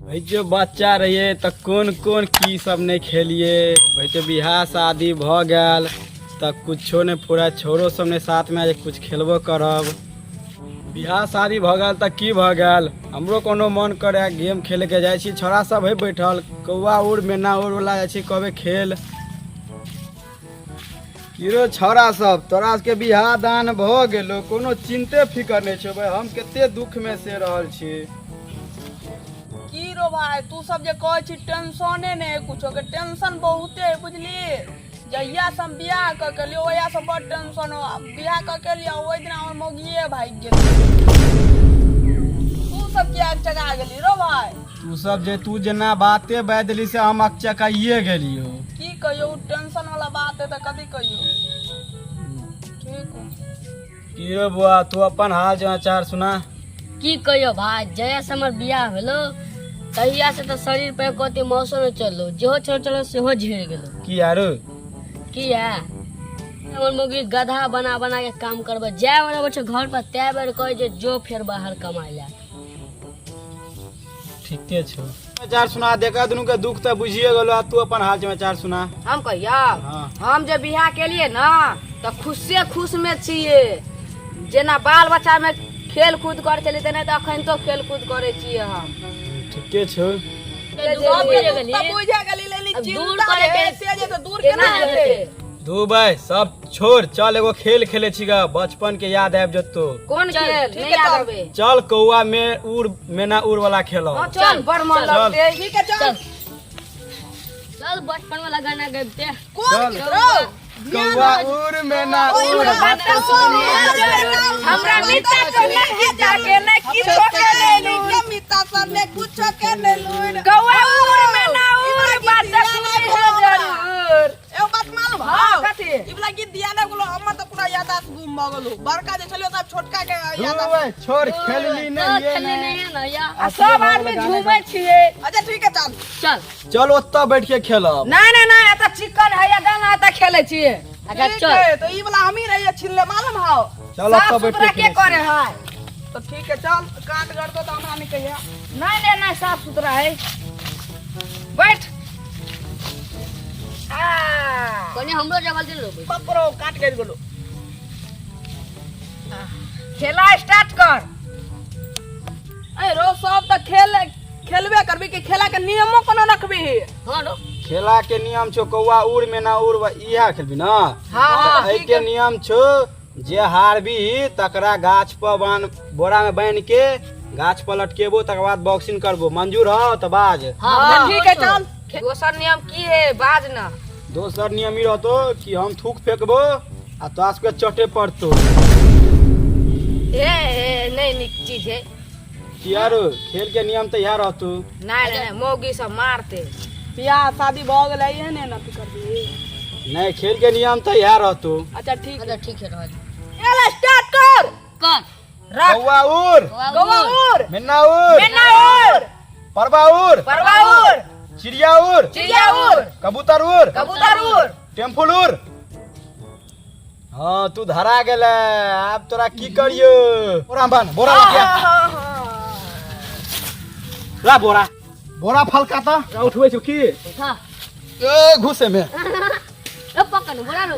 जो बच्चा रहिए तऽ कोन कोन की सब नहि खेलिए। भैचे बियाह शादी भऽ गेल तऽ कुछो नहि पूरा, छोरो सब नहि साथमे जे कुछ खेलबो करब। बियाह शादी भऽ गेल तऽ की भऽ गेल, हमरो कोनो मन करे गेम खेलैके, जाइ छी, छोड़ा सब है बैठल, कौआ उड़ मैना उड़ वाला, जाइ छी कहबै खेल। की छौड़ा सब, तोरा सबके बियाह दान भऽ गेलो, कोनो चिन्ते फिकर नहि छौ भाई, हम कते दुख में से रहल छी। की रो भाई, तू सब जे कहै छी टेंशने नहि है कुछो के, टेंशन बहुते है बुझली। जहिया से हम बियाह कऽ के लियो ओहिया से बड़ टेंशन हो। बियाह कऽ के लियो ओहि दिना हमर मौगिए भागि गेल। तू सब किया चगा गेली रो भाई? तू सब जे तू जेना बाते बाजि देली से हम अकचकाइए गेलियो। की कहियो, टेंशन वाला बात है तऽ कथी कहियो। ठीक हो। की रो बुआ, तू अपन हाल समाचार सुना। की कहियो भाई, जहिया से हमर बियाह भेलो तहिया से तऽ शरीर पर कते मौसम नहि चललो, जेहो चल चलो सेहो झेड़ गेलो। की आरो? की है, हमर मौगी गधा बना बना के काम करबे, जाय बेर अबै छै घर पर तै बेर कहै जे जो फेर बाहर कमाय ला। ठीके छौ। समाचार सुना देखा, दुनू के दुख तऽ बुझिए गेलो, आ तू अपन हाल समाचार सुना। हम कहियो? हाँ। हम जे बियाह केलिए ना तऽ खुशे खुश में छियै, जेना बाल बच्चा में खेल कूद करै छलियै तेना तऽ अखन तो खेल कूद करै छियै हम। ठीके छौ। तऽ बुझे गेली लेली अब दूर चिंता करे रहे के से जे तऽ दूर केना केना हेतै? हेतै? दू भाई सब छोड़, चल एगो खेल खेले छी गा, बचपन के याद आबि जतो। कोन चल, खेल? ठीक नहीं है, याद चल। आबे। चल कौआ में उड़ मैना उड़ वाला खेलो। हाँ, चल, बड़ मन चल। लगतै। ठीक है, चल। चल चल, बचपन वाला गाना गाबते। कोन चल। गीत रौ? कौआ उड़ मैना ओहि उड़ वाला बात बात सुनी। हमरा मित्र के नहीं जाके नहीं किछो के नहीं लूर। मिता सर ने कुछो के नहीं लूर। कौआ उड़ मैना उड़ बात सुनी है जरूर। एगो बात मालूम हाँ, हौ? कथी? ई वाला गीत दिया ने गेलो, हमर तऽ पूरा याददाश्त गुम भऽ गेलो। बड़का जे छलियो तब छोटका के दू याददाश्त। भाई छोड़, खेलली नहीं ये खेलने नहीं। नहीं है ना या। आ सब आदमी झूमै छियै। अच्छा ठीक है, चल। चल। चल ओतऽ बैठ के खेलब। नहीं नहीं नहीं, एतऽ चिकन है या दाना, एतऽ खेलै छियै। अच्छा ठीक चल। है, तो ई वाला हमही रहिए छिनले मालूम हौ? चल साफ ओतऽ बैठ सुथरा के के खेलै करे है? तो ठीक है चल, काट गड़तो तो हमरा नहीं कहिया। नहीं नहीं नहीं, साफ सुथरा है, बैठ। आ कनी हमरो जगह दे लो। बाप रो, काट गड़ गेलो। खेला स्टार्ट कर। ए रो, सब तऽ खेल खेलबे करबी कि खेला के नियमो कोनो रखबी? हाँ रो। खेला के नियम छौ कौआ उड़ मैना उड़, इएह खेलबी ना? हाँ। तऽ एहिके नियम छौ, जे हारबी तकरा गाछ पर बान्ह, बोरा में बान्हि के गाछ पर लटकेबो, तकर बाद बॉक्सिंग करबो। मंजूर हो तऽ बाज। हाँ, हाँ, ठीक है, चल। दोसर नियम की है, बाज ना। दोसर नियम ई रहतो कि हम थूक फेंकबो आ तोरा सबके चटे पड़तो। ए ए नहीं निक चीज है। किया रो, खेल के नियम तऽ इएह रहतो। नहीं नहीं नहीं, मौगी सब मारते। बियाह शादी भऽ गेलै इहे ने ना करबी? नहीं, खेल के नियम तऽ इएह रहतो। अच्छा ठीक। अच्छा ठीक है, रह दे। चल स्टार्ट कर। कर। रख। कौआ उड़। कौआ उड़। मैना उड़। मैना उड़। परवा उड़। परवा उड़। चिड़िया उड़। चिड़िया उड़। कबूतर उड़। कबूतर उड़। टेम्पुल उड़। हाँ, तू धरा गेले, आब तोरा की करियो? बोरा बान्ह, बोरा लगिया। ला बोरा, बोरा फलका त उठबै छौ की? उठा। ए घुसे में। ए पकड़ बोरा रो।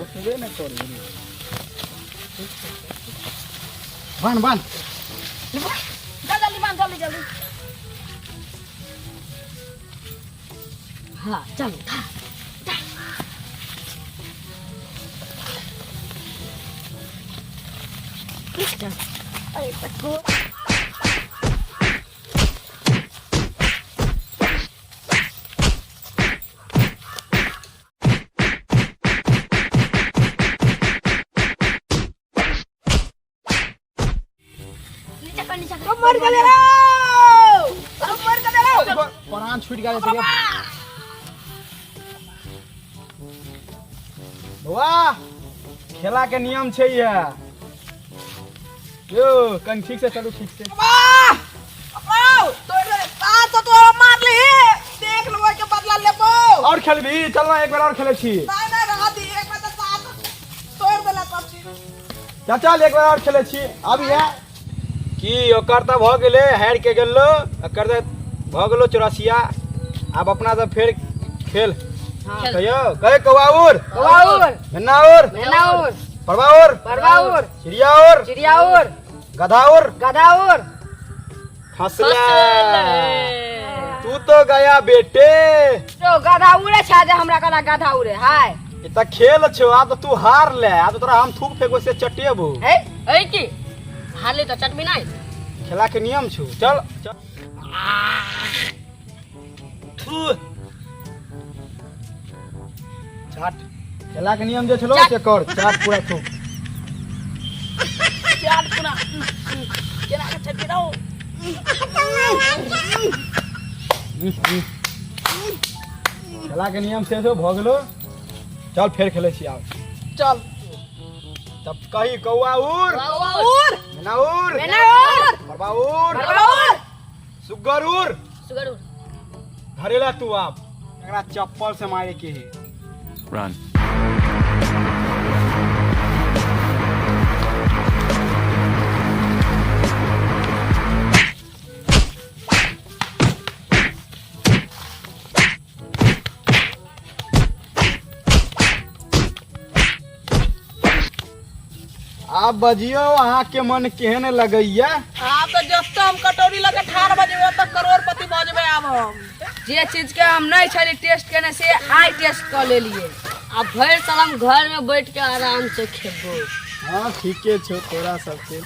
बान्ह बान्ह। चल जल्दी बांध, जल्दी जल्दी। हाँ चल, उठा। अरे पटको। नीचा कर, नीचा कर। मर गेलै रौ, मर गेलै रौ। प्राण छूट गेल छै बौआ। खेला के नियम छै ये यौ, कनि ठीक से चलू, ठीक से। वाह रौ, तोरे साथ तो तोरा मारली, देख लेबो के बदला लेबो। और खेलबी? चल ना, एक बार और खेले छी। नहीं नहीं, रहा दी, एक बार तो साथ तोड़ देला सब चीज। चल चल, एक बार और खेले छी। अब ये की ओकर तऽ भऽ गेलै, हारि के गेलो। एकर तऽ भऽ गेलो चौरसिया। आब अपना सब फेर खेल। हाँ। कहियो कहे कौआ उड़, कौआ उड़, मेना उड़, मैना उड़, परवा उड़, परवा उड़, चिड़िया उड़, चिड़िया उड़, गधा उड़, गधा उड़। फसला तू तो गया बेटे। तो गधा उड़े छै जे हमरा कहला गधा उड़े हाय। ई तऽ खेल छौ, आब तऽ तू हार ले, आब तऽ तोरा हम थूक फेकबो से चटेबो। हे ऐ की हारली तऽ चटबी नहि? खेला के नियम छौ। चल चल। थू। चाट, खेला के नियम जे छलो से कर, चाट पूरा थूक। चाट पूरा केना के चटी रहो। खेला के नियम से भऽ गेलो, चल फेर खेलै छी आब। चल। तब कही कौआ उड़, उड़, मैना उड़, मैना उड़, परवा उड़, परवा उड़, सुग्गर उड़, सुगर उड़। धरेला तू आब एकरा चप्पल से मारे के है। Run. आब बजियौ, अहाँके मन केहन लगैया? आब तऽ जते हम कटोरी लऽ के ठाढ़ भऽ जेबै ओतऽ करोड़पति भऽ जेबै आब हम। जे चीज के हम नहीं छली टेस्ट केने से आइ टेस्ट कऽ लेलिए। आ भरि साल हम घर में बैठ के आराम से खेबो। हाँ, ठीके छौ तोरा सबके।